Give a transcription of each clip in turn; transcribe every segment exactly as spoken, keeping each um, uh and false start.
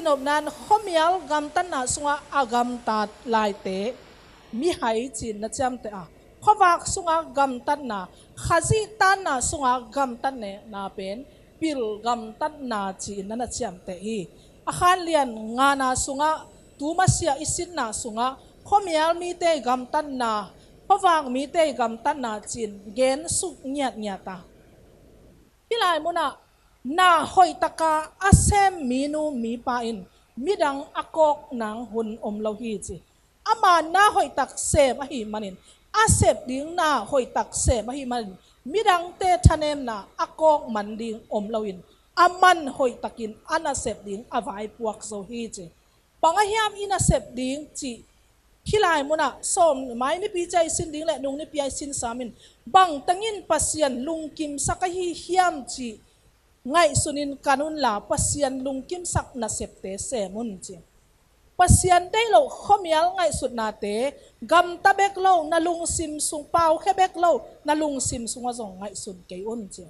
Nopnan khuamial gamtatna sungah a gamtat laite mihai ci-in na ciamteh a, khuavak sungah gamtatna, Khazih tanna sungah gamtatna pen pil gamtatna ci-in na na ciamteh hi. A khanlian ngana sungah, tu masiah i sinna sungah khuamial mite gamtatna, khuavak mite gamtatna ci-in gensuk ngiatngiat a, hih lai munah na hoihtaka a sem minu mipa in midang a kawk nang hun om lo hi ci. Ama na hoihtak sem ahih manin, a sep ding na hoihtak sem ahih manin, midangte thanemna a kawk man ding om loin, aman hoihtakin a nasep ding a vaipuak zo hi ci. Bang a hiam i nasep ding cih hih lai munah sawm mai nipi ciah i sin ding le nung nipi a i sin samin, bangtengin Pasian lungkimsak ahi hiam cih ngaihsunin kan unla, Pasian lungkimsak nasepte sem un ci. Pasian deih loh khuamial ngaihsutnate gamta bek lo, na lungsim sung, paukhia bek lo, na lungsim sungah zong ngaihsun kei un ci.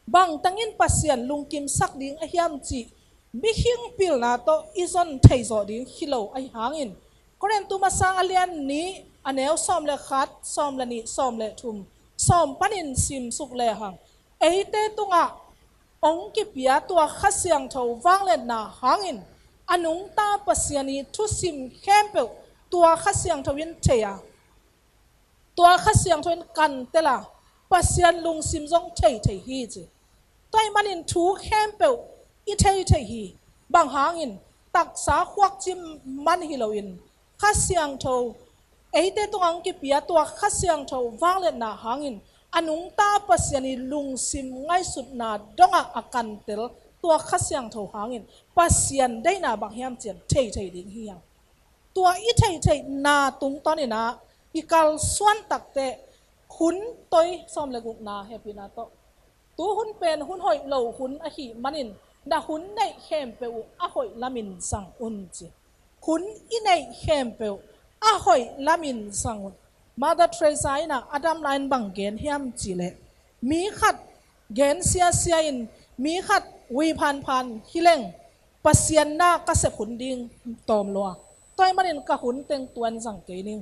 Bangtengin Pasian lungkimsak ding a hiam cih mihing pilna tawh i zon theizawh ding hi lo ahi hangin, Korintu masa a lian nih, a neu sawm le khat, sawm le nih, sawm le thum, sawm panin simsuk lehang, eite tungah hong kipia tua Kha Siangtho vangliatna hangin, a nungta Pasian i thusim khempeuh tua Kha Siangtho in thei a, tua Kha Siangtho in kantel a, Pasian lungsim zong thei thei hi ci. Tua ahih manin thu khempeuh i thei thei hi. Bang hangin, taksa khuakcim man hi loin, Kha Siangtho, eite tungah hong kipia tua Kha Siangtho vangliatna hangin, a nungta Pasian i lungsim ngaihsutna dongah a kantel tua Kha Siangtho hangin Pasian deihna bang hiam cih thei thei ding hi hang. Tua i theihtheihna tungtawnin ah i kalsuan takteh hun toi, sawm le gukna hehpihna tawh, tu hun pen hun hoih lo hun ahih manin, na hun neih khempeuh uh a hoih lamin zang un ci. Hun i neih khempeuh a hoih lamin zang un. Mother Teresa in ah a dam lai-in bang gen hiam cih leh, mi khat gen siasia in, mi khat ui phanphan hi leng, Pasian na ka sep hun ding tawm lua. Tua ahih manin ka hun teng tua in zang kei ning.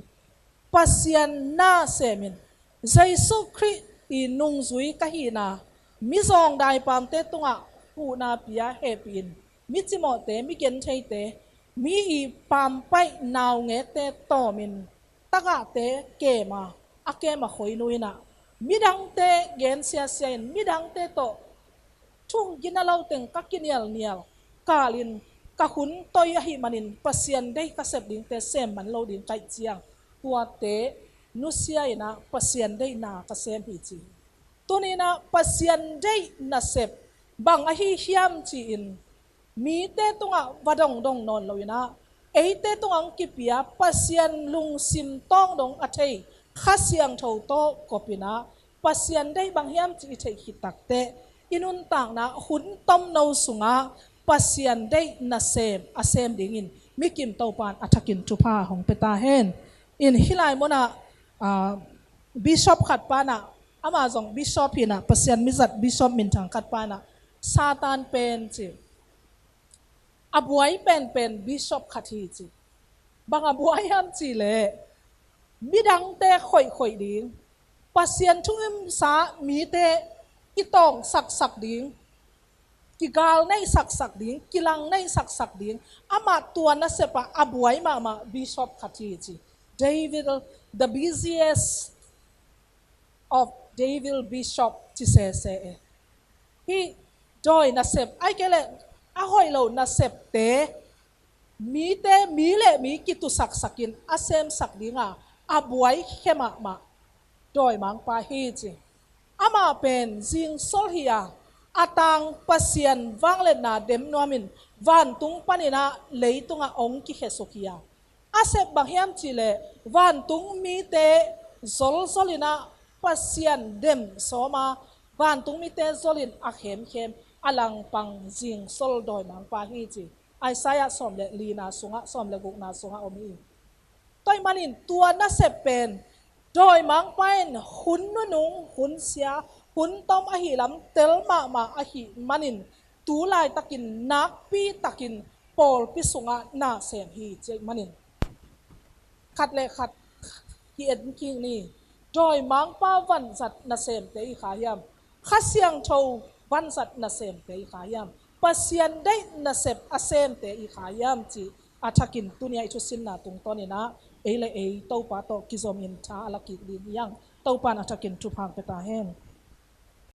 Pasian na semin, Jesu Khrih i nungzui ka hihna, mizawng daipamte tungah huhna pia hehpih in, mi cimawhte, mi gentheite, mi i pampaih naungekte tawmin, tagahte kem a, a kem a khoinu in ah, midangte gen siasia in, midangte tawh thu gina lo teng ka kinialnial kalin, ka hun toi ahih manin Pasian deih ka sep dingte sem man lo ding ka hih ciang, tuate nusia in ah Pasian deihna ka sem hi ci. Tuni-in ah Pasian deih nasep bang ahi hiam ci-in mite tungah va dongdong nawn loin ah, eite tungah hong kipia Pasian lungsim tawng dong a thei Kha Siangtho tawh kopin ah, Pasian deih bang hiam cih i theih khit takteh, i nuntakna hun tomno sungah Pasian deih nasem a sem dingin mikim Topa'n a thakin thupha hong pia ta hen. In hih lai munah, ah, bishop khat pa in ah, amah zong bishop hi-in ah, Pasian mizat bishop minthang khat pa in ah, Satan pen ci, a buai penpen bishop khat hi ci. Bang a buai hiam cih leh, midangte khoihkhoih ding, Pasian thu-um sa mite kitawng saksak ding, kigal neih saksak ding, kilang neih saksak ding, amah tua nasep ah a buai mahmah bishop khat hi ci. Devil, the busiest of devil bishop ci sese e. Hih dawi nasep, ahih kei leh a hoih lo nasepte, mite, mi le mi kitusaksakin a semsak ding a, a buai khia mahmah dawimangpa hi ci. Amah pen zingsol hi a, a tang Pasian vangliatna dem nuamin vantung panin ah leitungah hong kikhiasuk hi a, a sep bang hiam cih leh, vantung mite zolzol in ah Pasian dem sawm a, vantung mite zolin a khemkhem a langpang zingsol dawimangpa hi ci. Isaiah sawm le lina sungah, sawm le gukna sungah om hi. Tua ahih manin tua nasep pen dawimangpa in hun nunung, hun sia, hun tom ahi lam tel mahmah ahih manin, tu laitakin nakpitakin pawlpi sungah nasem hi cih manin khat le khat ki-en kik ni. Dawimangpa vanzat nasemte i kha hiam? Kha Siangtho vanzat nasemte i kha hiam? Pasian deih nasep a semte i kha hiam cih a thakin tuni-ah i thusinna tungtawninah ei le ei Topa tawh kizomin tha a la kik ding hi hang. Topa in a thakin thupha pia ta hen.